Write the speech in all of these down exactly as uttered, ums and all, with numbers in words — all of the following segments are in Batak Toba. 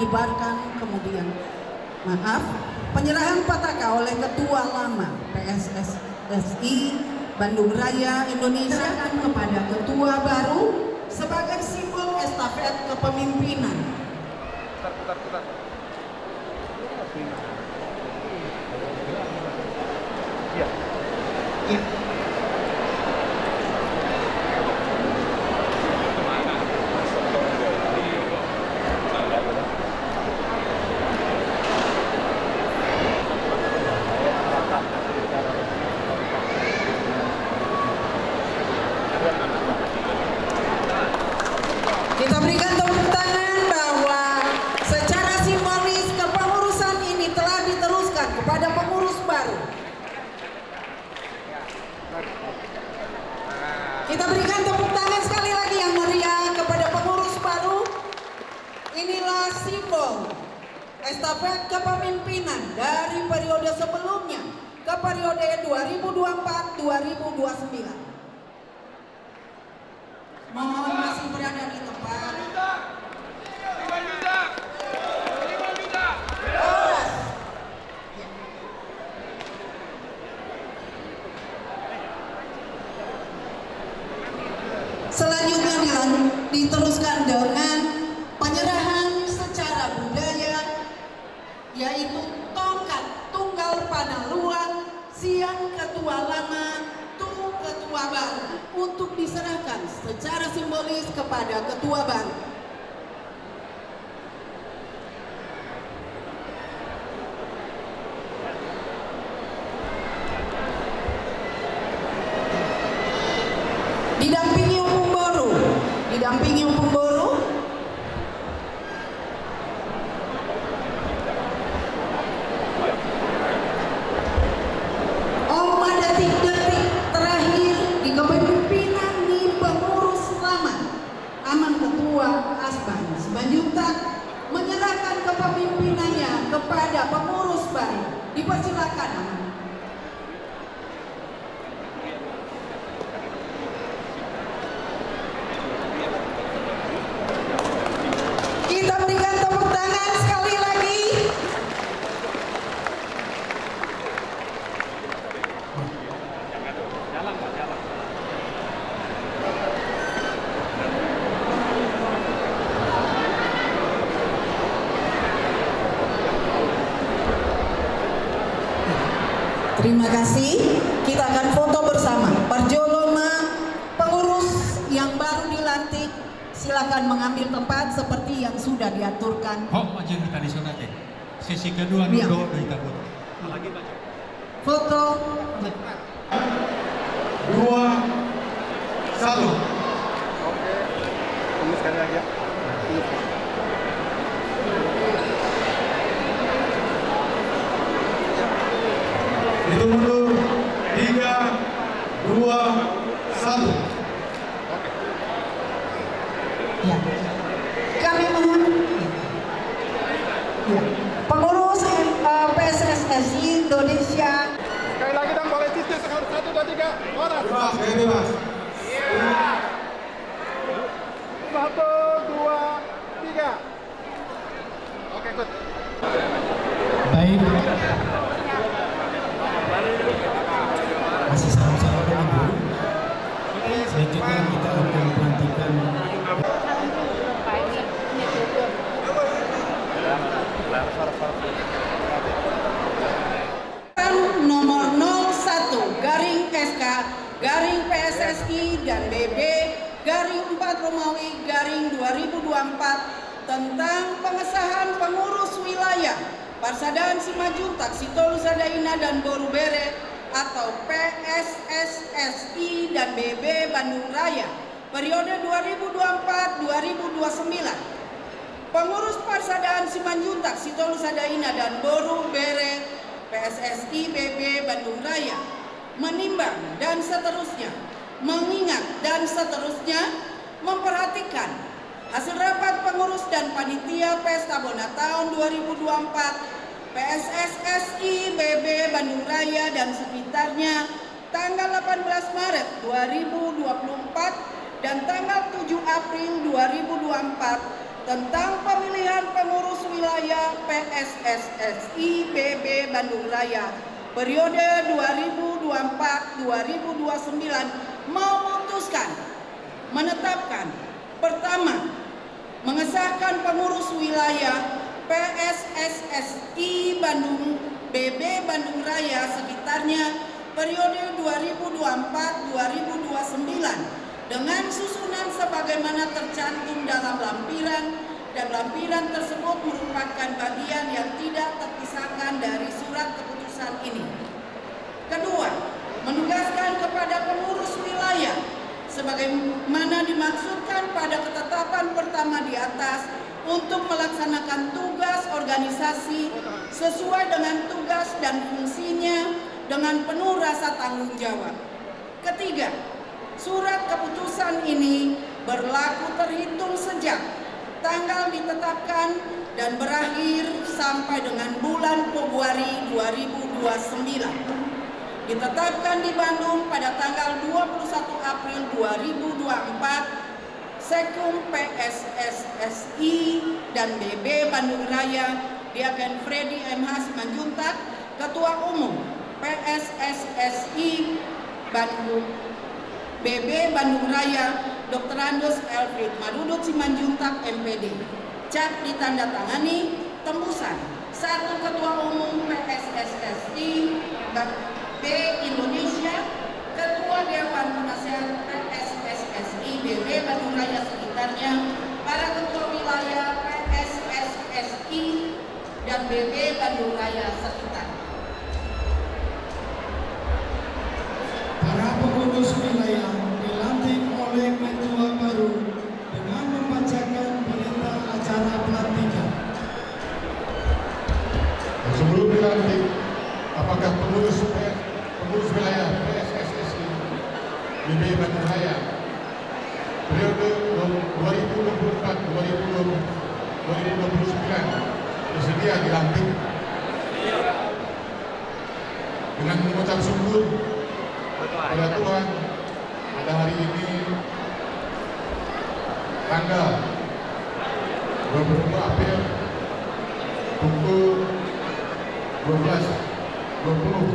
Dikibarkan, kemudian, maaf, penyerahan pataka oleh Ketua Lama P S S S I Bandung Raya Indonesia kepada ketua baru sebagai simbol estafet kepemimpinan. Putar, putar, putar. Kita berikan tepuk tangan bahwa secara simbolis kepengurusan ini telah diteruskan kepada pengurus baru. Kita berikan tepuk tangan sekali lagi yang meriah kepada pengurus baru. Inilah simbol estafet kepemimpinan dari periode sebelumnya ke periode dua ribu dua puluh empat dua ribu dua puluh sembilan. Mohon masih berada di tempat. Horas. Ya. Selanjutnya dilan-, diteruskan dengan penyerahan secara budaya, yaitu tongkat tunggal panaluan sian ketua lama tu ketua baru, untuk diserahkan secara simbolis kepada ketua baru. Didampingi Ompung Boru, didampingi Ompung Boru. On ma detik-detik terakhir di kepemimpinan ni pengurus lama, Amang Ketua Asband Simanjuntak menyerahkan kepemimpinannya kepada pengurus baru. Dipersilakan, Amang. Kita berikan tepuk tangan sekali lagi. Terima kasih. Kita akan foto bersama. Parjolo ma pengurus yang baru dilantik, silakan mengambil tempat seperti yang sudah diaturkan. Ho, maju kita di sana, teh. Sesi kedua, iya, duduk di tabut. Foto. Dua, satu. Oke. Tunggu sekali lagi ya. Hitung mundur. Tiga, dua, satu. Ya. Kami mohon. Ya. Pengurus, eh, P S S S I Indonesia. Sekali lagi dong, boleh cicil, sekali, satu, dua, tiga. Horas. Bebas, gaya bebas. Satu, dua, tiga. Oke, good. Baik. Masih salam-salam, Ibu. Selanjutnya kita akan pelantikan. Nomor nol satu garing S K garing P S S I dan B B garing empat Romawi garing dua ribu dua puluh empat tentang pengesahan pengurus wilayah Parsadaan Simanjuntak Sitolu Sada Ina dan Boru Bere atau P S S S I dan B B Bandung Raya periode dua ribu dua puluh empat dua ribu dua puluh sembilan. Pengurus Parsadaan Simanjuntak Sitolu Sada Ina dan Boru Bere P S S I B B Bandung Raya menimbang dan seterusnya, mengingat dan seterusnya, memperhatikan hasil rapat pengurus dan panitia Pesta Bona Taon dua ribu dua puluh empat P S S S I B B Bandung Raya dan sekitarnya tanggal delapan belas Maret dua ribu dua puluh empat dan tanggal tujuh April dua ribu dua puluh empat tentang pemilihan pengurus PSSSI B B Bandung Raya periode dua ribu dua puluh empat dua ribu dua puluh sembilan memutuskan, menetapkan, pertama, mengesahkan pengurus wilayah PSSSI Bandung, B B Bandung Raya sekitarnya periode dua ribu dua puluh empat dua ribu dua puluh sembilan dengan susunan sebagaimana tercantum dalam lampiran, dan lampiran tersebut merupakan bagian yang tidak terpisahkan dari surat keputusan ini. Kedua, menugaskan kepada pengurus wilayah sebagaimana dimaksudkan pada ketetapan pertama di atas untuk melaksanakan tugas organisasi sesuai dengan tugas dan fungsinya dengan penuh rasa tanggung jawab. Ketiga, surat keputusan ini berlaku terhitung sejak tanggal ditetapkan dan berakhir sampai dengan bulan Februari dua ribu dua puluh sembilan. Ditetapkan di Bandung pada tanggal dua puluh satu April dua ribu dua puluh empat, Sekjen PSSSI dan B B Bandung Raya, Diaken Freddy M H Simanjuntak, Ketua Umum PSSSI Bandung, B B Bandung Raya, Doktorandus Elfried Marudut Simanjuntak, M Pd. Cap ditandatangani Tembusan, satu Ketua Umum PSSSI B Indonesia, Ketua Dewan Penasehat PSSSI B B Bandung Raya sekitarnya, para ketua wilayah PSSSI dan B B Bandung Raya sekitar. Para pengurus wilayah dilantik oleh ketua baru dengan membacakan berita acara pelantikan. Sebelum dilantik, apakah pengurus P-, pengurus wilayah PSSSI B B Bandung Raya periode dua ribu dua puluh empat dua ribu dua puluh, dua ribu dua puluh sembilan bersedia dilantik? Dengan mengucap syukur kepada Tuhan, pada hari ini, tanggal dua puluh satu April, pukul dua belas dua puluh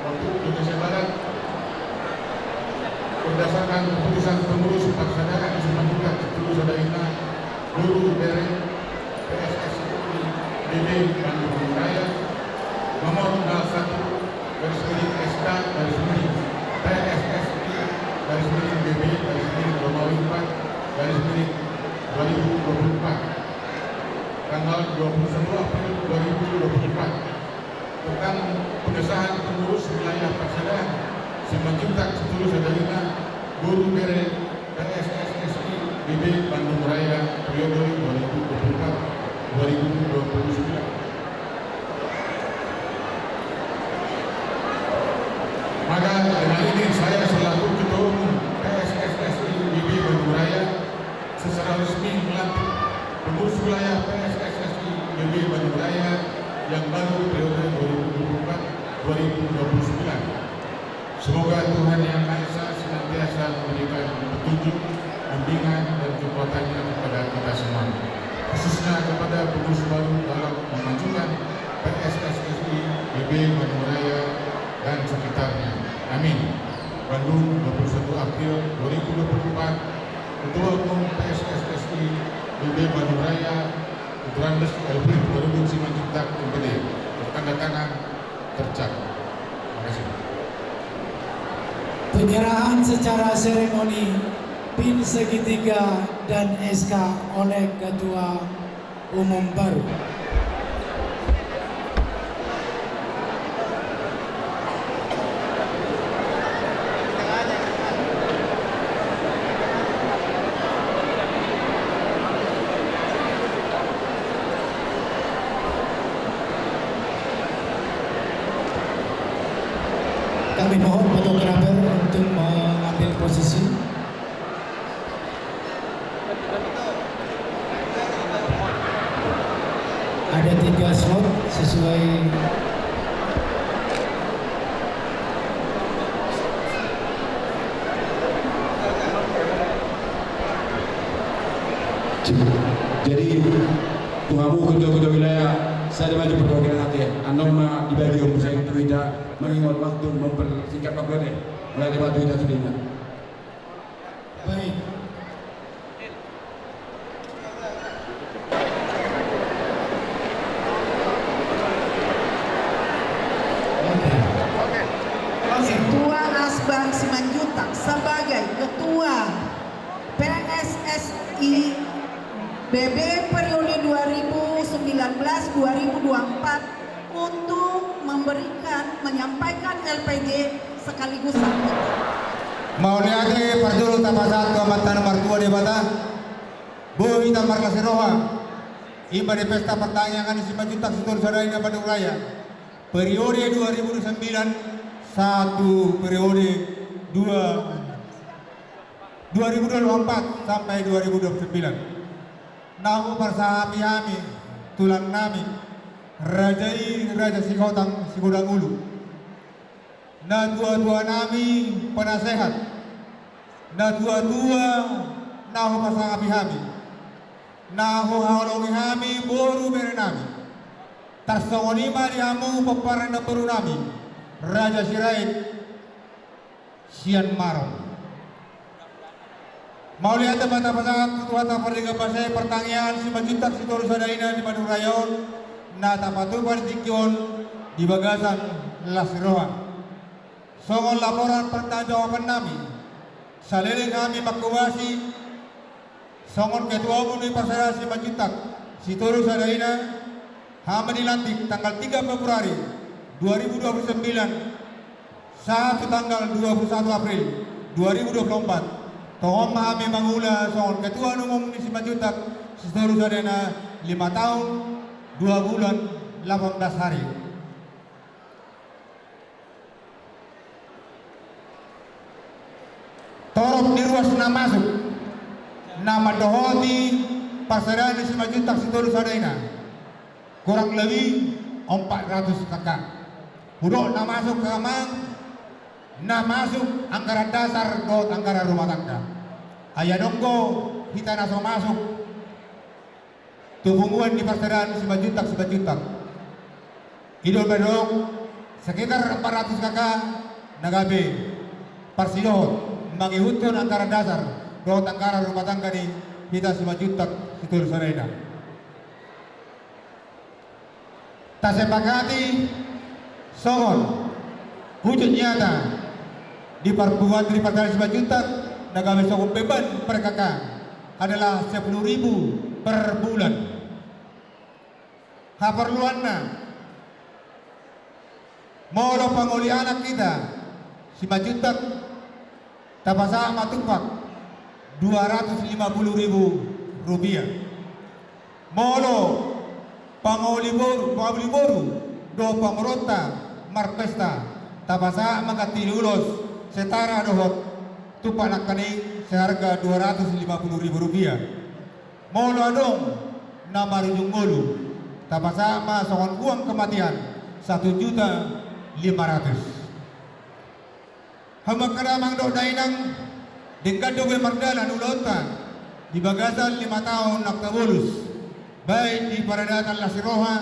waktu Indonesia Barat, berdasarkan keputusan pengurus Parsadaan Simanjuntak Situ Sadayana, Guru Bere, PSSSI B B Bandung Raya, nomor nol satu garis miring S K garis miring PSSI garis miring B B garis miring Romawi empat garis miring dua ribu dua puluh empat, tanggal dua puluh satu April dua ribu dua puluh empat, tentang pengesahan pengurus wilayah Parsadaan Simanjuntak Situ Sadayana, Guru Bere, PSSSI B B Bandung Raya periode dua ribu dua puluh empat dua ribu dua puluh sembilan. Maka dengan ini saya selaku Ketua Umum PSSSI B B Bandung Raya secara resmi melantik pengurus wilayah PSSSI B B Bandung Raya yang baru periode dua ribu dua puluh empat dua ribu dua puluh sembilan. Semoga Tuhan Yang Maha Esa senantiasa memberikan petunjuk, bimbingan, dan kekuatan-Nya kepada kita semua, khususnya kepada pengurus baru dalam memajukan PSSSI B B Bandung Raya dan sekitarnya. Amin. Bandung, dua puluh satu April dua ribu dua puluh empat, Ketua Umum PSSSI B B Bandung Raya, Doktorandus Elfried Marudut Simanjuntak, M Pd. Tanda tangan, tercap. Terima kasih. Penyerahan secara seremoni pin segitiga dan S K oleh Ketua Umum baru. Kami mohon fotografer untuk mengambil posisi. Ada tiga slot sesuai. Jadi, tu hamu ketua-ketua wilayah Saya maju perwakilan nanti ya. Annon ma dibagi om saya itu kita mengingat waktu mempersingkat waktu deh. Mulai lewat itu sudah. Baik. Oke. Oke. Ketua Asbang Simanjuntak sebagai Ketua P S S I B B periode dua ribu sembilan belas dua ribu dua puluh empat untuk memberikan, menyampaikan L P J sekaligus sambutan. Mauliate, parjolo tapasahat tu Amanta na martua Debata, boi hita marlas ni roha, i ma di pesta partangiangan ni Simanjuntak Sitolusadaina Bandung Raya, periode dua ribu dua puluh sembilan sahat tu periode dua, dua ribu dua puluh empat sampai dua ribu dua puluh sembilan. Na huparsangapi hami tulang nami, raja i Raja Sihotang Sigodang Ulu. Natuatua nami penasehat, natuatua na huparsangapi hami, na huhaholongi hami boru bere nami. Tarsongon i ma di hamu pomparan ni namboru nami, Raja Sirait sian Maron. Mauliate ma tapasahat tu Tuhanta Pardenggan Basa i, partangiangan Simanjuntak Sitolusadaina di Bandung Raya on, na tapatupa di tingki on di bagasan las ni roha. Songon laporan pertanggungjawaban nami, saleleng hami manghobasi songon Ketua Umum ni Parsadaan Simanjuntak Sitolusadaina, hami dilantik tanggal tiga Februari dua ribu dua puluh sembilan sahat tu tanggal dua puluh satu April dua ribu dua puluh empat. Tongon ma hami mangula songon Ketua Umum ni Simanjuntak Sitolusadaina lima taon, dua bulan, delapan belas hari. Torop ni ruas na masuk, na mandohoti parsadaan ni Simanjuntak Sitolusadaina, kurang lebih empat ratus K K. Hudok na masuk, amang, na masuk anggaran dasar dohot anggaran rumah tangga. Ai adong do hita na so masuk tu punguan ni parsadaan Simanjuntak Simanjuntak. I do mandok sekitar empat ratus K K na gabe parsidohot mangihuthon anggaran dasar dohot anggaran rumah tangga ni hita Simanjuntak Sitolusadaina. Tasepakati songon hujut nyata di parpunguan ni Parsadaan Simanjuntak, na gabe songon beban per K K adalah sepuluh ribu per bulan. Haporluanna, molo pangoli anak hita Simanjuntak, tapasahat ma tumpak dua ratus lima puluh ribu rupiah. Molo pangoli boru, pangoli boru dohot pamoruonta marpesta, tapasahat ma ganti ni ulos setara dohot tumpak nangkaning seharga dua ratus lima puluh ribu rupiah. Molo adong na marujung ngolu, tapasahat ma songon uang kematian satu juta lima ratus. Hamu angka damang dohot dainang, denggan do be mardalan ulaonta di bagasan lima taon na tabolus, baik di paradaton las ni roha,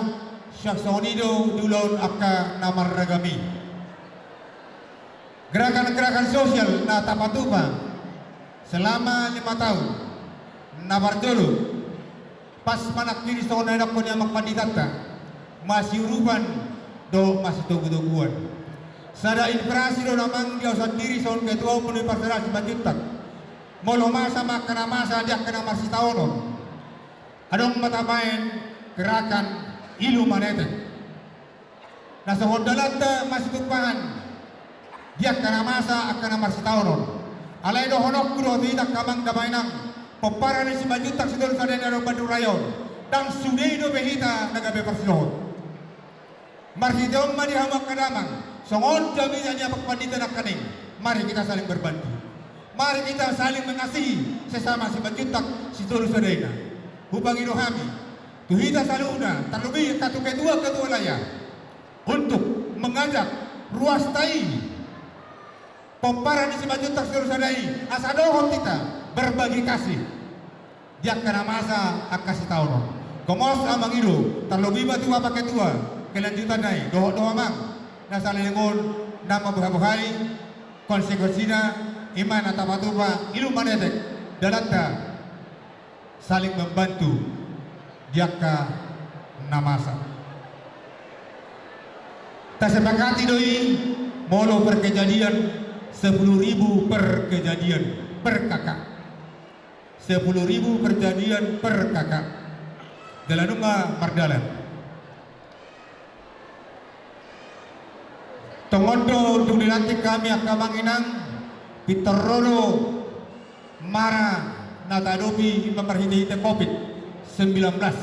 sian songon i do di ulaon angka na marragam i. Gerakan-gerakan sosial na tapatupa selama lima taon, na parjolo, pas manangkiri songon na nidok ni amang panditanta, masiurupan dohot masitogutoguan. Sada inspirasi do na manang di au sandiri songon ketua umum ni Parsadaan Simanjuntak. Molo masa ma angka na masa di angka na marsitaonon, adong ma tabaen gerakan ilu manetek. Na songon dalanta masitumpahan di angka na masa angka na marsitaonon. Alai dohononku do tu hita angka amang dohot dainang, pomparan ni Simanjuntak Sitolusadaina dohot Bandung Raya on, ndang sude i dope hita na gabe parsidohot. Marhite on ma di hamu angka damang, songon jaminan ni amang pandita nangkaning, mari kita saling berbagi. Mari kita saling mengasihi sesama Simanjuntak Sitolusadaina. Hupangido hami tu hita saluhutna, terlebih angka tu ketua-ketua layar, untuk mengajak ruasta i, pomparan ni Simanjuntak Sitolusada i, asa dohot hita berbagi kasih di angka na masa angka sitaonon. Gomos amang ido, tarlobi ma tu bapak ketua, kelanjutan nai, dohot do amang, na saleleng on, na mambohabohai, konsekuensina, ima na tapatupa, ilu manetek, dalanta, saling membantu, di angka na masa. Tasepakati do i, molo per kejadian, sepuluh ribu per kejadian, per K K. Sepuluh ribu per kejadian per K K. Jala nunga mardalan. Tongon do untuk dilantik hami angka amang inang, pintor ro do mara na tahadopi marhite-hite covid sembilan belas.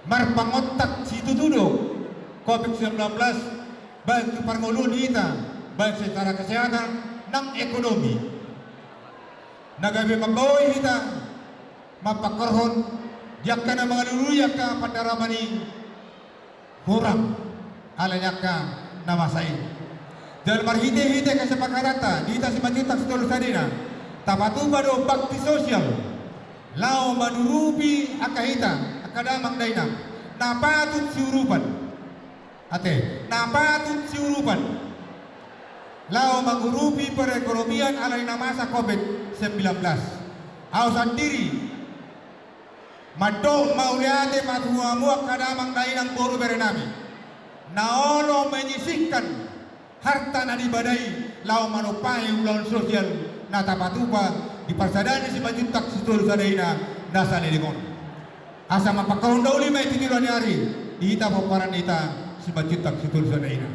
Marpangontak situtu do covid sembilan belas, baik tu parngoluon hita, baik secara kesehatan, nang ekonomi. Na gabe mambahen hita, mampangkorhon, di angka na mangalului angka pandaraman i, hurang, alani angka na masa i. Jala marhite-hite kesepakatanta, di hita Simanjuntak Sitolu Sadena, tapatupa do bakti sosial, laho manurupi angka hita, angka damang dainang, na patut siurupan. Ate, na patut siurupan. Laho mangurupi perekonomian alani na masa covid sembilan belas. Au sandiri, mandok mauliate ma tu hamu angka damang dainang boru bere nami, na olo menyisihkan harta na dibadai laho manumpahi ulaon sosial na tapatupa di parsadaan ni Simanjuntak Sitolu Sadena na saleleng on. Asa mampangkahundau lima i tu joloan ni ari di hita pomparan ni hita Simanjuntak Sitolu Sadena.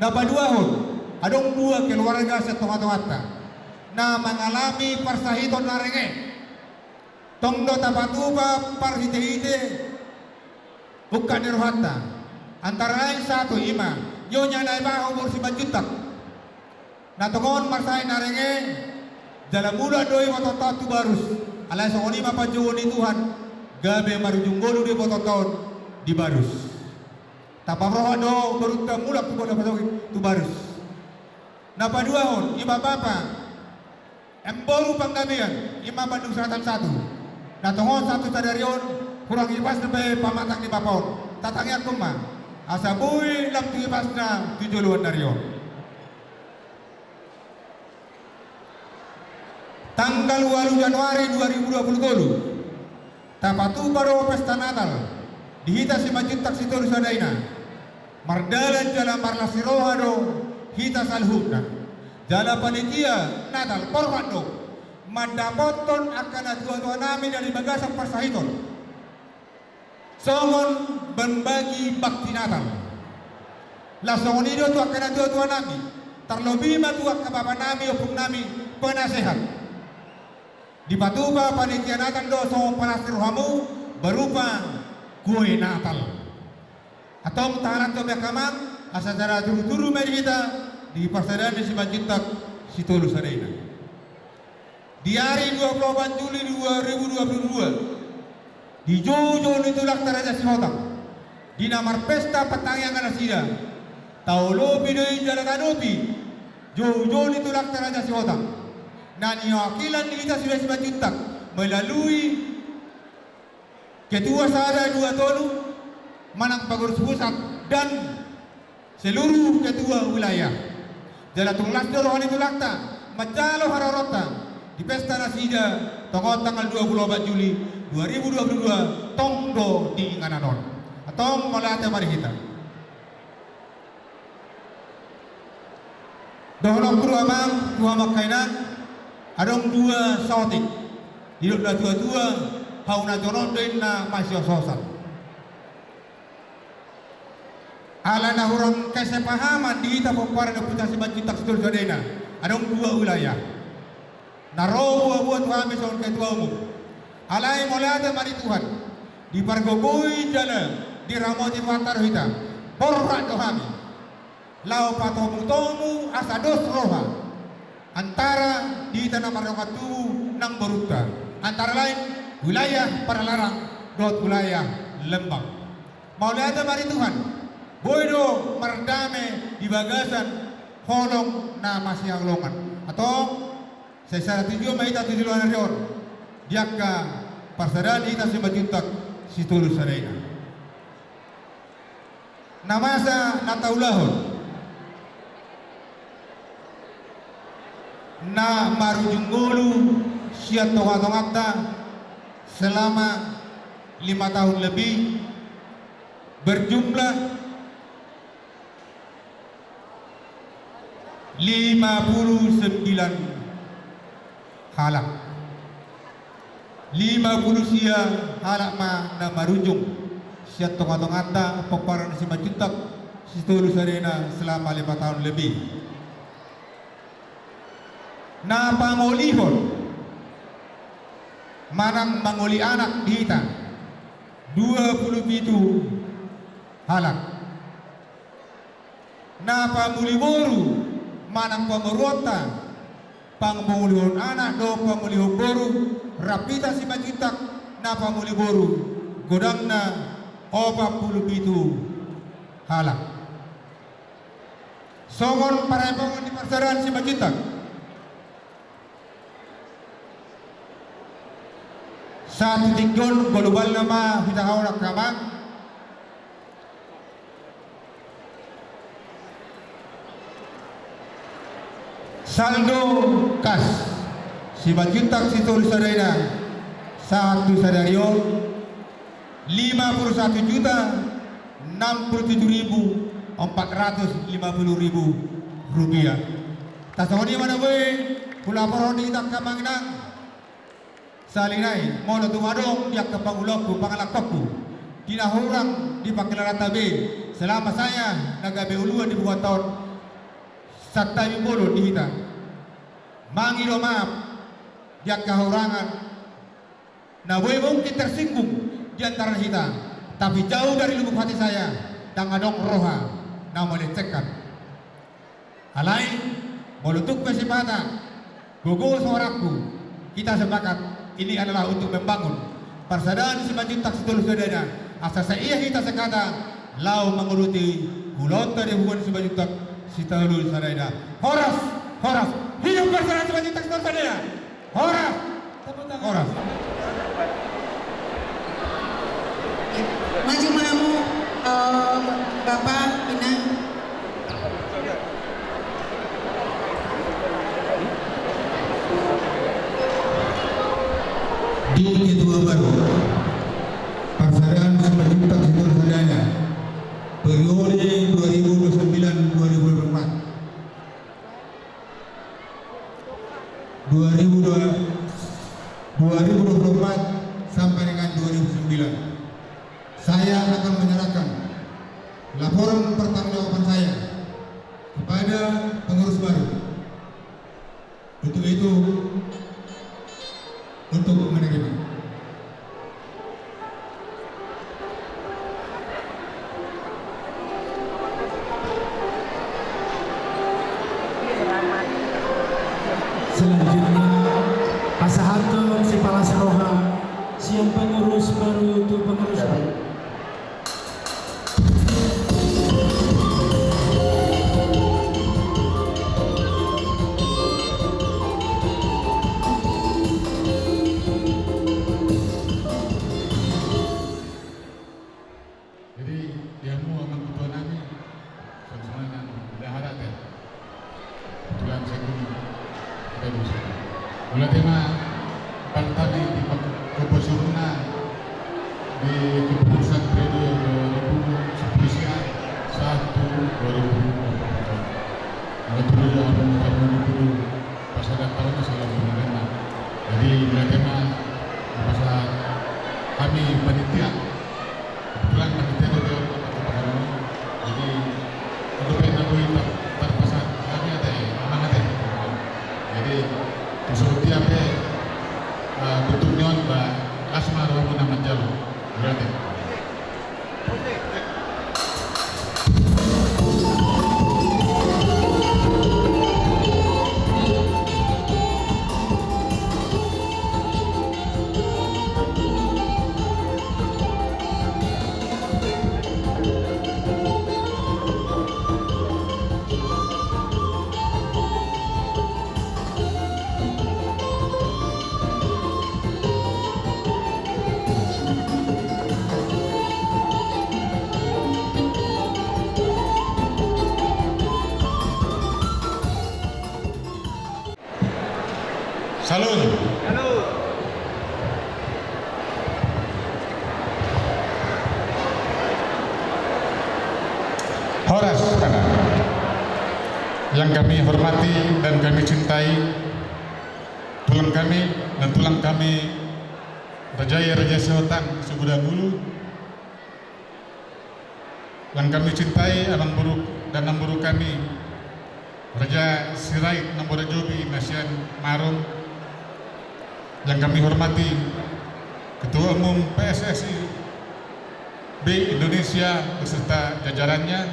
Na paduahon, adong dua keluarga sian tonga-tonganta na mangalami parsahiton na renge. Tong do tapatupa parhite-hite ungkap ni rohanta. Antara lain satu ima, Nyonya Naibaho boru Simanjuntak. Na tongon marsahit na renge, jala mulak do ibotonta on tu Barus. Alai songon i ma panjouon ni Tuhan, gabe marujung ngolu do ibotonta on di Barus. Taparrohak do borunta mulak tu bona pasogit tu Barus. Na paduahon, ima bapa, Emboru Panggabean, ima Bandung Selatan satu. Na tongon satu sadari on, hurang ipasna be pamatang ni bapa on. Tatangiangkon ma, asa boi lam tu ipasna tu joloan ni ari on. Tanggal ualu Januari dua ribu dua puluh tolu. Tapatupa do pesta Natal di hita Simanjuntak Sitolu Sadena. Mardalan jala marlas ni roha do hita saluhutna. Jala panitia Natal porhat do mandapothon angka natua-tua nami na di bagasan parsahiton. Songon berbagi bakti Natal. Laos songon i do tu angka natua-tua nami. Tarlobi ma tu angka bapa nami, ompung nami, penasehat. Dipatupa panitia Natal do songon palas ni rohamu berupa kue Natal. Antong tahalat do be angka amang, asa jala turu-turu ma di hita di parsadaan ni Simanjuntak Sitolu Sadena. Di ari dua puluh opat Juli dua ribu dua puluh dua, di jou-jou ni tulangta Raja Sihotang, di na marpesta patangiangan nasida, taolopi do i jala taadopi, jou-jou ni tulangta Raja Sihotang. Na niakilan ni hita sude Simanjuntak melalui ketua sada dua tolu manang pengurus pusat dan seluruh ketua wilayah. Jala tung las do roha ni tulangta manjalo haroronta di pesta nasida tongon tanggal dua puluh opat Juli dua ribu dua puluh dua, tong do di inganan on. Antong mauliate ma di hita. Dohononku do amang, tu hamu angka inang, adong dua saotik. Didok natua-tua, hau na jonok do inna masios-siosan. Ala na hurang kesepahaman di hita pomparan ni ompunta Simanjuntak Sitolu Sadena, adong dua wilayah. Na ro buabua tu hami songon ketua umum. Alai mauliate ma di Tuhan, dipargogoi jala diramoti Tuhanta do hita. Borhat do hami laho patomu-tomu asa dos roha antara di hita na mardongan tubu nang borunta, antara lain wilayah Padalarang dohot wilayah Lembang. Mauliate ma di Tuhan, boi do mardame di bagasan holong na masihaholongan. Antong, sai sada tujuan ma hita tu joloan ni ari on, di angka Parsadaan hita Simanjuntak Sitolu Sadaina. Na masa na taulahon, na marujung ngolu sian tongatonganta selama lima tahun lebih, berjumlah lima puluh sembilan halak. Lima puluh sia halak ma na marujung sian tongatonganta pomparan Simanjuntak Sitolu Sadaina selama lima tahun lebih. Na pangolihon manang mangoli anak di hita dua puluh pitu halak. Na pamuli boru manang pamoruonta, pangolihon anak dohot pangolihon boru, rap hita Simanjuntak na pamuli boru, godangna opat puluh pitu halak. Songon parhepongon ni parsadaan Simanjuntak, sahat tu tingki on, golubalna ma hita haorak, amang. Saldo kas Simanjuntak Sitolu Sadaina sahat tu sadari on lima puluh satu juta enam puluh tujuh ribu empat ratus lima puluh ribu rupiah. Tarsongon i ma na boi hulaporhon di hita, amang inang. Sahali nai, molo tung adong di angka pangulaonku, pangalangkonku, di na hurang di pangkilalanta be, selama saya na gabe uluan di punguanta on, santabi bolon di hita. Mangido maaf di angka hahurangan na boi mungkin tersinggung di antara hita, tapi jauh dari lubuk hati saya, ndang adong roha na melencengkan. Alai, molo tung pe sipata gogo suaraku, kita sepakat, ini adalah untuk membangun parsadaan Simanjuntak Sitolu Sadaina, asa sai ia hita sekata laho mangurupi ulaonta di hubungan Simanjuntak Sitolu Sadaina. Horas, horas, hidup parsadaan Simanjuntak Sitolu Sadaina. Horas. Tepuk tangan. Horas. Maju ma hamu, eh, Bapak, Inang. Di ketua baru parsadaan Simanjuntak Sitolu Sadaina, periode dua ribu dua puluh sembilan dua ribu dua puluh empat. Dua ribu dua, dua ribu dua puluh empat sampai dengan dua ribu sembilan. Saya akan menyerahkan laporan pertanggungjawaban saya kepada pengurus baru. Untuk itu, untuk menerima. Selanjutnya, pasahathon sipalas roha sian pengurus baru tu pengurus baru. Jadi, di hamu amang ketua nami, songon i nang bendahara te. Kebetulan saya pun ada di situ. Mauliate ma, bang, hami di komposisi na di kepengurusan periode dua ribu sepuluh sia sahat tu dua ribu dua puluh empat. Molo tu dia orang kamu di dulu, pas ada tahun salam penerima. Jadi, mauliate ma, pas hami panitia. Kebetulan panitia do dia untuk pakai paham. Jadi, untuk pengen aku itu terpesan, kami ada, amang ada. Jadi, khusus dia pe, eh, bentuk neon, ba, asma rohmu nama jalo. Berarti. Halo. Horas, yang kami hormati dan kami cintai, tulang kami, nantulang kami, raja i, raja Sihotang, Sabodagulu, yang kami cintai, amangboru dan namboru kami, Raja Sirait, Namborajobi, na sian Marum, yang kami hormati Ketua Umum P S S I B Indonesia beserta jajarannya,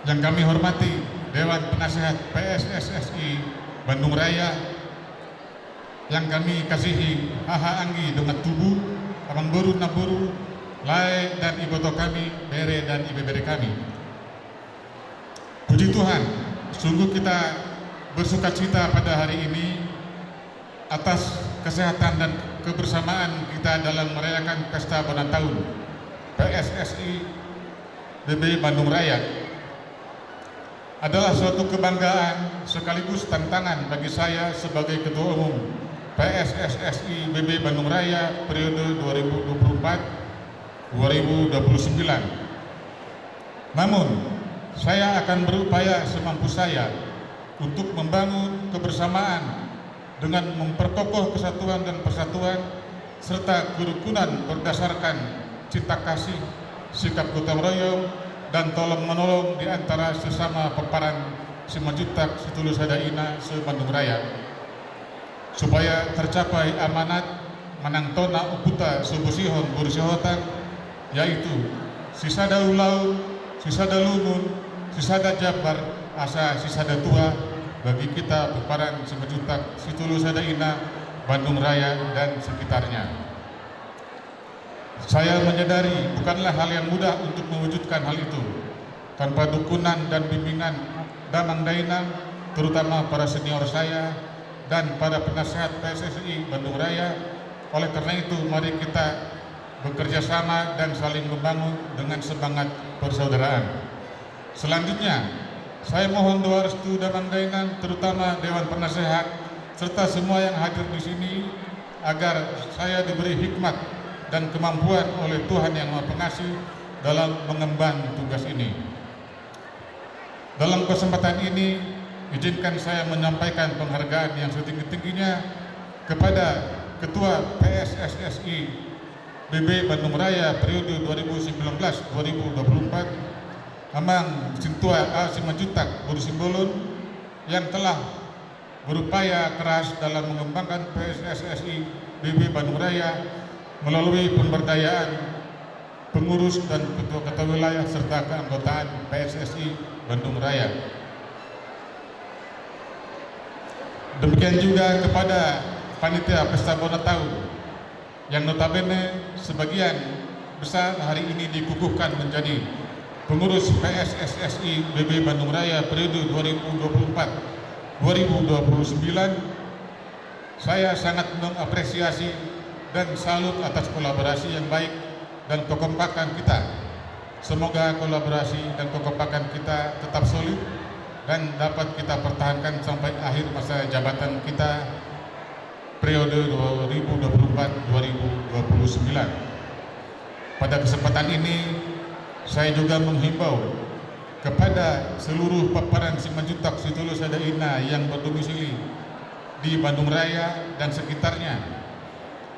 yang kami hormati Dewan Penasehat P S S S I Bandung Raya, yang kami kasihi haha, anggi dongan tubu, amangboru, namboru, lae dan iboto kami, bere dan ibebere kami. Puji Tuhan, sungguh kita bersukacita pada hari ini atas kesehatan dan kebersamaan kita dalam merayakan Pesta Bona Taun P S S I B B Bandung Raya. Adalah suatu kebanggaan sekaligus tantangan bagi saya sebagai Ketua Umum P S S S I B B Bandung Raya periode dua ribu dua puluh empat dua ribu dua puluh sembilan. Namun, saya akan berupaya semampu saya untuk membangun kebersamaan dengan memperkokoh kesatuan dan persatuan, serta kerukunan berdasarkan cinta kasih, sikap gotong royong, dan tolong menolong di antara sesama pomparan Simanjuntak Situlusada Ina se-Bandung Raya, supaya tercapai amanat manang tona ompunta Sobosihon boru Sihotang, yaitu sisada ulaon, sisada lungun, sisada jambar, asa sisada tua bagi kita pomparan Simanjuntak Situlusada Ina, Bandung Raya dan sekitarnya. Saya menyadari bukanlah hal yang mudah untuk mewujudkan hal itu tanpa dukungan dan bimbingan damang dainang, terutama para senior saya dan para penasehat P S S I Bandung Raya. Oleh karena itu, mari kita bekerja sama dan saling membangun dengan semangat persaudaraan. Selanjutnya, saya mohon doa restu damang dainang, terutama Dewan Penasehat, serta semua yang hadir di sini, agar saya diberi hikmat dan kemampuan oleh Tuhan Yang Maha Pengasih dalam mengemban tugas ini. Dalam kesempatan ini, izinkan saya menyampaikan penghargaan yang setinggi-tingginya kepada Ketua P S S S I B B Bandung Raya periode dua ribu sembilan belas dua ribu dua puluh empat, Amang Sintua A. Simanjuntak boru Simbolon, yang telah berupaya keras dalam mengembangkan P S S S I B B Bandung Raya melalui pemberdayaan pengurus dan ketua-ketua wilayah serta keanggotaan P S S I Bandung Raya. Demikian juga kepada panitia Pesta Bona Taun, yang notabene sebagian besar hari ini dikukuhkan menjadi pengurus P S S S I B B Bandung Raya periode dua ribu dua puluh empat dua ribu dua puluh sembilan. Saya sangat mengapresiasi dan salut atas kolaborasi yang baik dan kekompakan kita. Semoga kolaborasi dan kekompakan kita tetap solid dan dapat kita pertahankan sampai akhir masa jabatan kita periode dua ribu dua puluh empat dua ribu dua puluh sembilan. Pada kesempatan ini, saya juga menghimbau kepada seluruh pomparan Simanjuntak Situlusada Ina yang berdomisili di Bandung Raya dan sekitarnya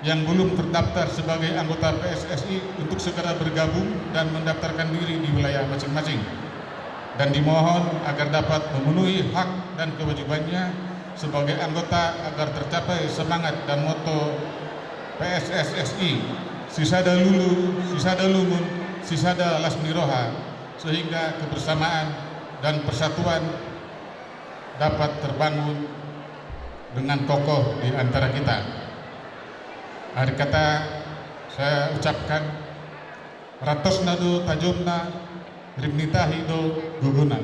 yang belum terdaftar sebagai anggota P S S I untuk segera bergabung dan mendaftarkan diri di wilayah masing-masing. Dan dimohon agar dapat memenuhi hak dan kewajibannya sebagai anggota agar tercapai semangat dan moto P S S S I, sisada lulu, sisada lungun, sisada las ni roha, sehingga kebersamaan dan persatuan dapat terbangun dengan kokoh di antara kita. Akhir kata saya ucapkan, rantosna do tajomna, rip ni tahi do gogona.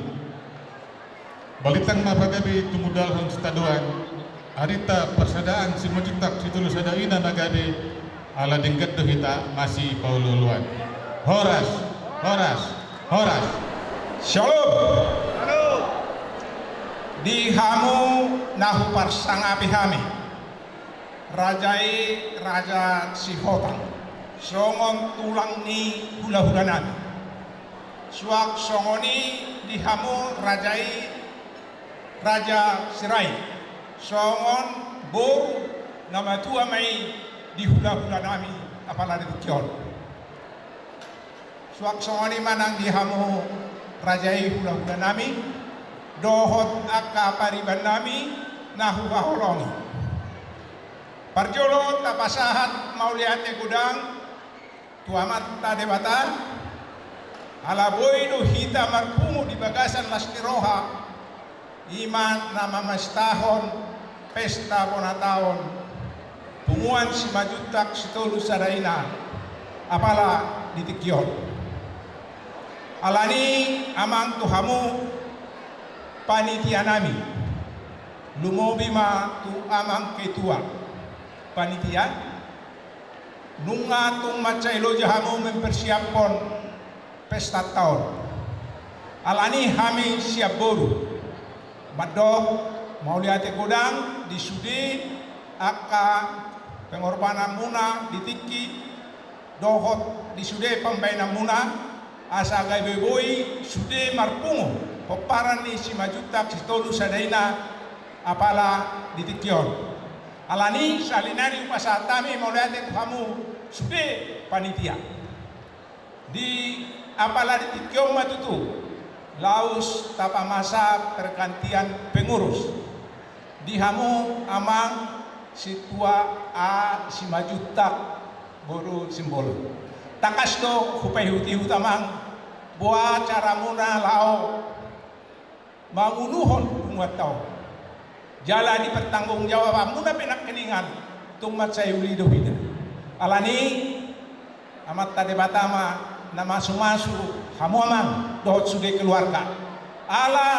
Balintang ma pagabe tumundalhon sitadoan, arinta parsadaan Simanjuntak Situlusada Ina na gabe, ala denggan do hita masipaolo-oloan. Horas, horas, horas. Shalom. Di hamu na huparsangapi hami, raja i Raja Sihotang, songon tulang ni hulahulanami. Suang songon i di hamu raja i Raja Sirait, songon boru na matua ma i di hulahulanami apala di tingki on. Suang songon i ma nang di hamu raja i hulahulanami, dohot angka paribannami na huhaholongi. Parjolo tapasahat mauliate godang tu Amanta Debata, ala boi do hita marpungu di bagasan las ni roha, i ma na mamestahon pesta bona taon Punguan Simanjuntak Sitolu Sada Ina apala di tingki on. Alani amang tu hamu panitia nami, lumobi ma tu amang ketua panitia, nunga tung mansai loja hamu mempersiaphon pesta taon. Alani hami sian boru mandok mauliate godang di sude angka pengorbananmuna di tingki dohot di sude pambaenanmuna, asa gabe boi sude marpungu pomparan ni Simanjuntak Sitolu Sada Ina apala di tingki on. Alani sahali nari hupasahat hami mauliate tu hamu sude panitia. Di apala di tingki on ma tutu laos tapamasa pergantian pengurus. Di hamu amang sintua A Simanjuntak boru Simbolon, tangkas do hupaihutihut amang boha caramuna laho manguluhon punguanta on. Jala dipertanggungjawabanmuna pe nangkiningan tung mansai uli do hita. Alani Amanta Debata ma na masumasu hamu amang dohot sude keluarga. Ala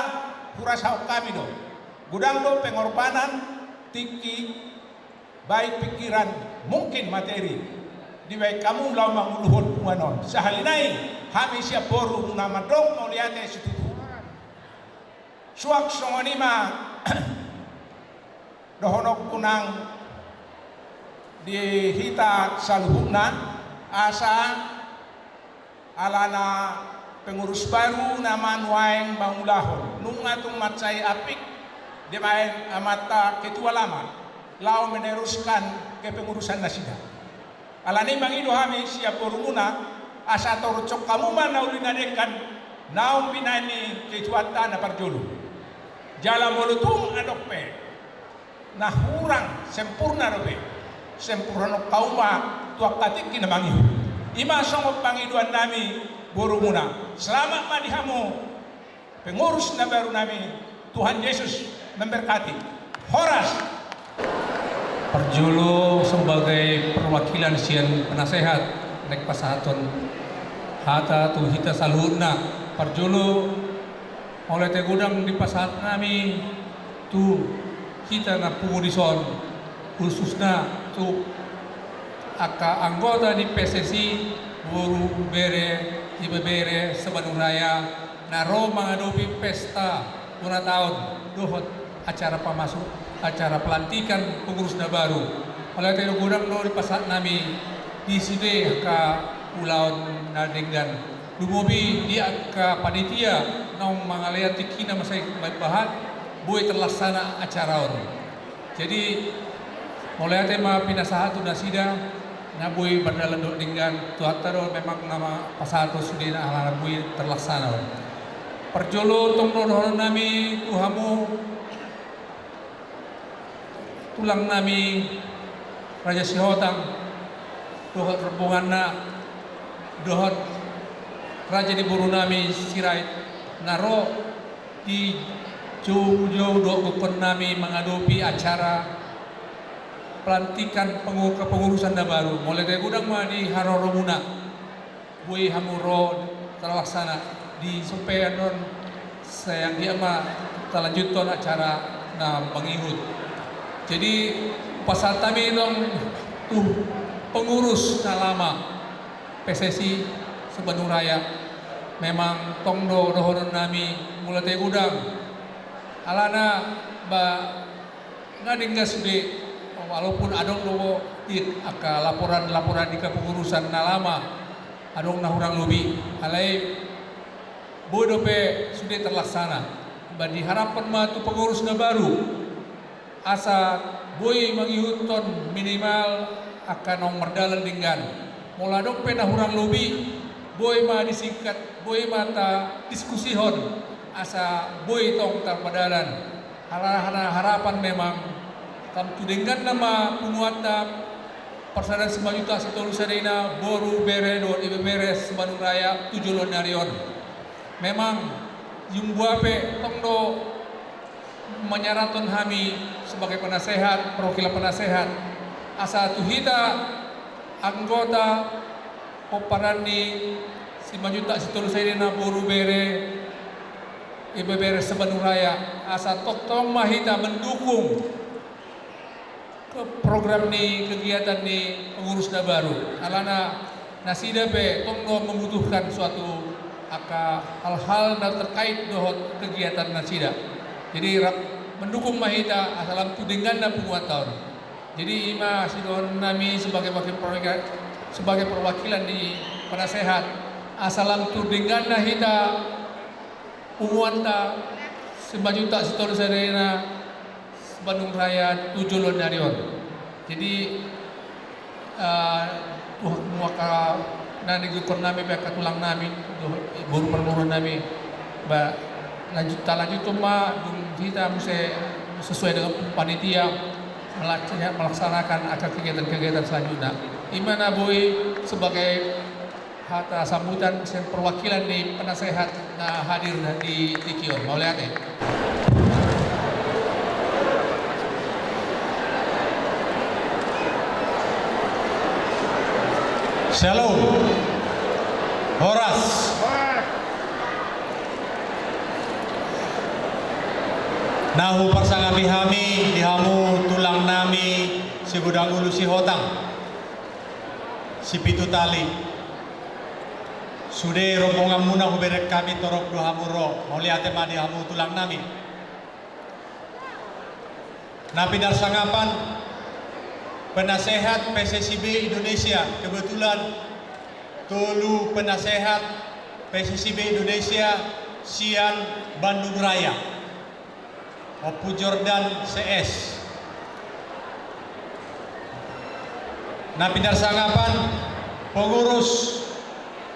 hurasahon hami do, godang do pengorbanan, tingki, baik pikiran, mungkin materi, dibahen hamu laho manguluhon punguan on. Sahali nai hami sian borumuna mandok mauliate situtu. Suang songon i ma dohononku nang di hita saluhutna, asa alana pengurus baru nama nuaeng mangulahon, nunga tung mansai apik dibahen amanta ketua lama laho meneruskan kepengurusan nasida. Alani mangido hami sian borumuna, asa torus hamu ma na uli na denggan naung binahen ni ketuanta na parjolo. Jala molo tung adong pe na hurang sempurna dope, sempurnahon hamu ma tu angka tingki na mangihut. I ma songon pangidoan nami borumuna. Selamat ma di hamu pengurus na baru nami, Tuhan Yesus memberkati. Horas. Parjolo sebagai perwakilan sian penasehat, naeng pasahathon hata tu hita saluhutna. Parjolo mauliate godang dipasahat nami tu hita na pungu dison, khususna tu angka anggota ni P S S I, boru, bere, ibebere se-Bandung Raya, na ro mangadopi pesta bona taon dohot acara pamasu, acara pelantikan pengurus na baru. Mauliate godang do dipasahat nami di sude angka ulaon na denggan. Lumobi di angka panitia naung mangalean tingkina mansai bahat, boi terlaksana acara on. Jadi mauliate ma pinasahat tu nasida na boi mardalan dohot denggan, Tuhanta do memang na pasahathon sudena ala na boi terlaksana on. Parjolo tong do dohonon nami tu hamu tulang nami Raja Sihotang dohot rombonganna, dohot raja ni boru nami Sirait, na ro di joujou dohot gokhon nami mangadopi acara pelantikan pengu-, kepengurusan na baru. Mauliate godang ma di haroromuna. Boi hamu ro terlaksana di sumpah on, sai anggiat ma talanjuthon acara na mangihut. Jadi pasahat hami tong tu pengurus na lama P S S I se-Bandung Raya. Memang tong do dohonon nami, mauliate godang Alana ba nga denggan sude, walaupun adong do di angka laporan-laporan di kepengurusan na lama, adong na hurang lobi, alai boi dope sude terlaksana. Ba diharapkan ma tu pengurus na baru asa boi mangihuthon minimal angka naung mardalan denggan. Molo adong pe na hurang lobi, boi ma disingkat, boi ma tadiskusihon asa boi tong tarpadalan. Alana harapan memang lam tu dengganna ma punguanta, Parsadaan Simanjuntak Sitolu Sada Ina, boru, bere dohot ibebere Sibandung Raya tu joloan ni ari on. Memang jumbo ape tong do manyarathon hami sebagai penasehat, perwakilan penasehat, asa tu hita anggota pomparan ni Simanjuntak Sitolu Sada Ina, boru, bere, ibebere Sibandung Raya, asa tongtong ma hita mendukung ke program ni kegiatan ni pengurus na baru. Alana nasida pe tong do membutuhkan suatu angka hal-hal na terkait dohot kegiatan nasida. Jadi rap mendukung ma hita asa lam tu dengganna punguanta on. Jadi ima sidohonon nami sebagai wakil perwakilan, sebagai perwakilan ni penasehat, asa lam tu dengganna hita punguanta Simanjuntak Sitolu Sada Ina, Sibandung Raya tu joloan ni ari on. Jadi, eh, tu hamu angka na nidok nami pe, angka tulang nami, boru parboruon nami, ba lanjut, talanjut ma dung hita muse sesuai dengan panitia melaksa-, melaksanakan angka kegiatan-kegiatan selanjutnya. Ima na boi sebagai hata sambutan sian perwakilan ni penasehat na hadir di tingki on. Mauliate. Syalom. Horas. Na huparsangapi hami di hamu tulang nami Sigodang Ulu Sihotang, Sipitu Tali. Sude rombonganmuna hubereng hami torop do hamu ro. Mauliate ma di hamu tulang nami. Na pinarsangapan penasehat P S S I B Indonesia, kebetulan tolu penasehat P S S I B Indonesia sian Bandung Raya. Ompu Jordan C S. Na pinarsangapan pengurus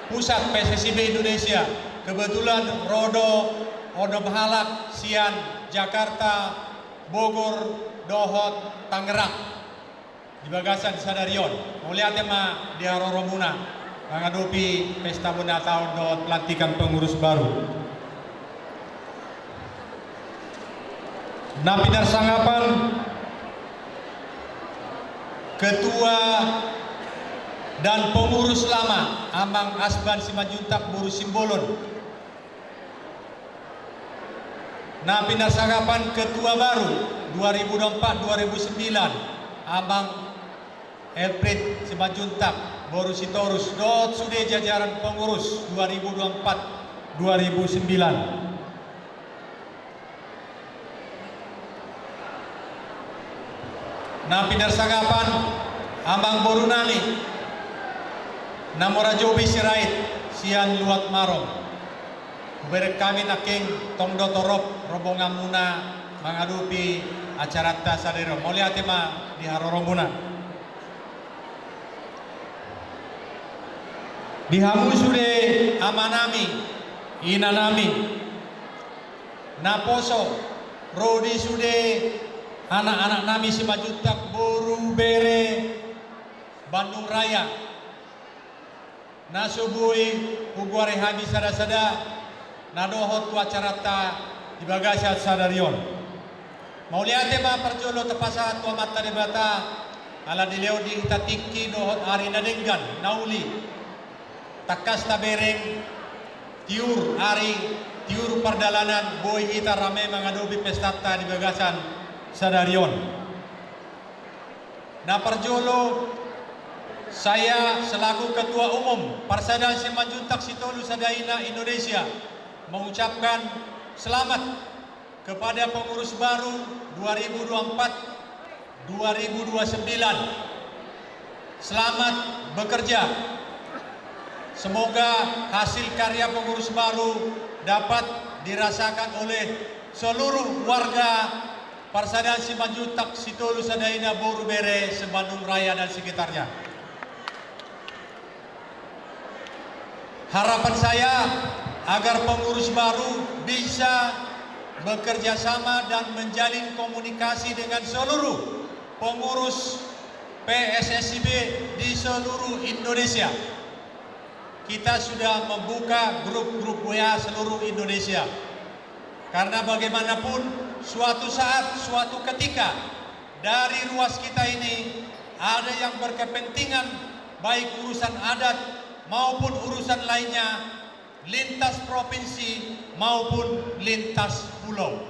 pusat P S S I B Indonesia, kebetulan ro do onom halak sian Jakarta, Bogor dohot Tangerang. Di bagasan sadari on, mauliate ma di haroromuna mangadopi pesta bona taon dohot pelantikan pengurus baru. Na pinarsangapan ketua dan pengurus lama Amang Asban Simanjuntak boru Simbolon. Na pinarsangapan ketua baru dua ribu dua puluh empat dua ribu sembilan, Amang Elfried Simanjuntak boru Sitorus, dohot sude jajaran pengurus dua ribu dua puluh empat dua ribu sembilan. Na pinarsangapan Amang boru nami na mora Jobi Sirait sian Luat Marom. Hubereng hami nangkin tong do torop rombonganmuna mangadopi acaranta sadari on. Mauliate ma di haroromuna. Di hamu sude ama nami, ina nami, naposo ro di sude anak-anak nami Simanjuntak boru bere Bandung Raya, na so boi hugoari hami sada-sada na dohot tu acaranta di bagasan sadari on. Mauliate ma parjolo tapasahat tu Amanta Debata ala dilehon di hita tingki dohot ari na denggan na uli. Tangkas tabereng tiur ari, tiur pardalanan, boi hita rame mangadopi pestanta di bagasan sadari on. Na parjolo, saya selaku Ketua Umum Parsadaan Simanjuntak Sitolu Sada Ina Indonesia mengucapkan selamat Kepada pengurus baru dua ribu dua puluh empat dua ribu dua puluh sembilan, selamat bekerja. Semoga hasil karya pengurus baru dapat dirasakan oleh seluruh warga Parsadaan Simanjuntak Sitolu Sadaina Boru Bere se-Bandung Raya dan sekitarnya. Harapan saya agar pengurus baru bisa bekerja sama dan menjalin komunikasi dengan seluruh pengurus P S S I B di seluruh Indonesia. Kita sudah membuka grup-grup W A seluruh Indonesia. Karena bagaimanapun, suatu saat, suatu ketika, dari ruas kita ini ada yang berkepentingan, baik urusan adat maupun urusan lainnya, lintas provinsi maupun lintas pulau.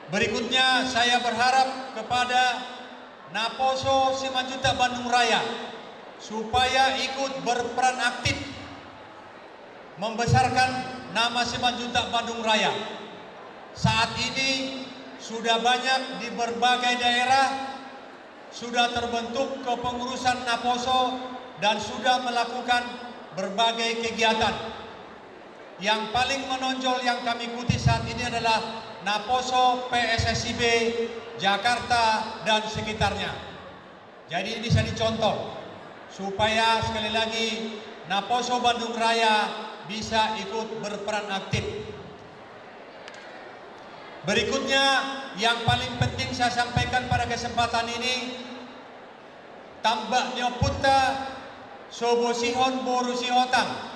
Berikutnya, saya berharap kepada Naposo Simanjuntak Bandung Raya supaya ikut berperan aktif membesarkan nama Simanjuntak Bandung Raya. Saat ini sudah banyak di berbagai daerah sudah terbentuk kepengurusan Naposo dan sudah melakukan berbagai kegiatan. Yang paling menonjol yang kami ikuti saat ini adalah Naposo P S S I B Jakarta dan sekitarnya. Jadi ini jadi contoh supaya sekali lagi Naposo Bandung Raya bisa ikut berperan aktif. Berikutnya, yang paling penting saya sampaikan pada kesempatan ini, tambak ni ompunta so bosihon boru Sihotang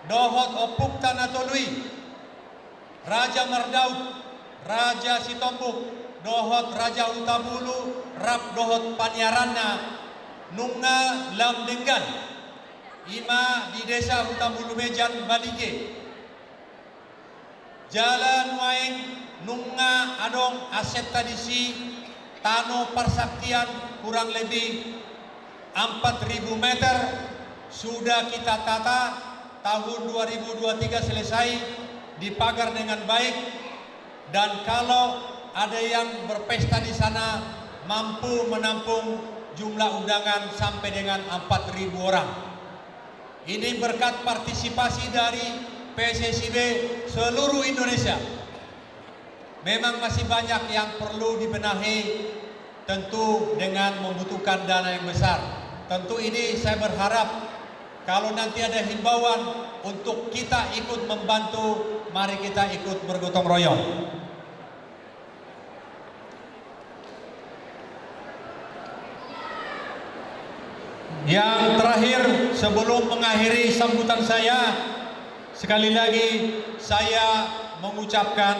dohot ompungta na tolu i, Raja Mardaud, Raja Sitombuk dohot Raja Hutabulu rap dohot paniaranna nunga lam denggan, i ma di Desa Hutabulu Mejan, Balige. Jala nuaeng nunga adong asetta disi, tano parsaktian kurang lebih empat ribu meter sudah kita tata, tahun dua ribu dua tiga selesai, dipagar dengan baik, dan kalau ada yang berpesta di sana, mampu menampung jumlah undangan sampai dengan empat ribu orang. Ini berkat partisipasi dari P S S I B seluruh Indonesia. Memang masih banyak yang perlu dibenahi, tentu dengan membutuhkan dana yang besar. Tentu ini saya berharap kalau nanti ada himbauan untuk kita ikut membantu, mari kita ikut bergotong royong. Yang terakhir, sebelum mengakhiri sambutan saya, sekali lagi saya mengucapkan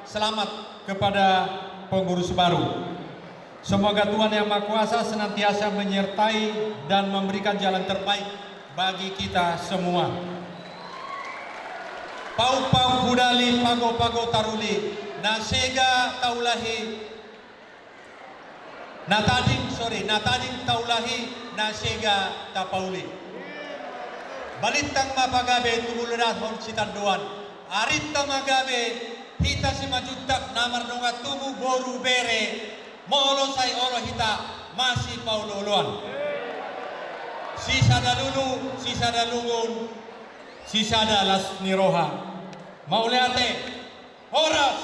selamat kepada pengurus baru. Semoga Tuhan Yang Maha Kuasa senantiasa menyertai dan memberikan jalan terbaik bagi kita semua. Pauk-pauk hudali, pago-pago taruli, na sega taulahi, na tading, sorry, na tading taulahi, na sega tapauli. Balintang ma pagabe, tumundalhon sitandoan. Arinta ma gabe, hita Simanjuntak na mardongan tubu boru bere, molo sai olo hita masipaolo-oloan. Sisada lulu, sisada lungun, sisada las ni roha. Mauliate. Horas.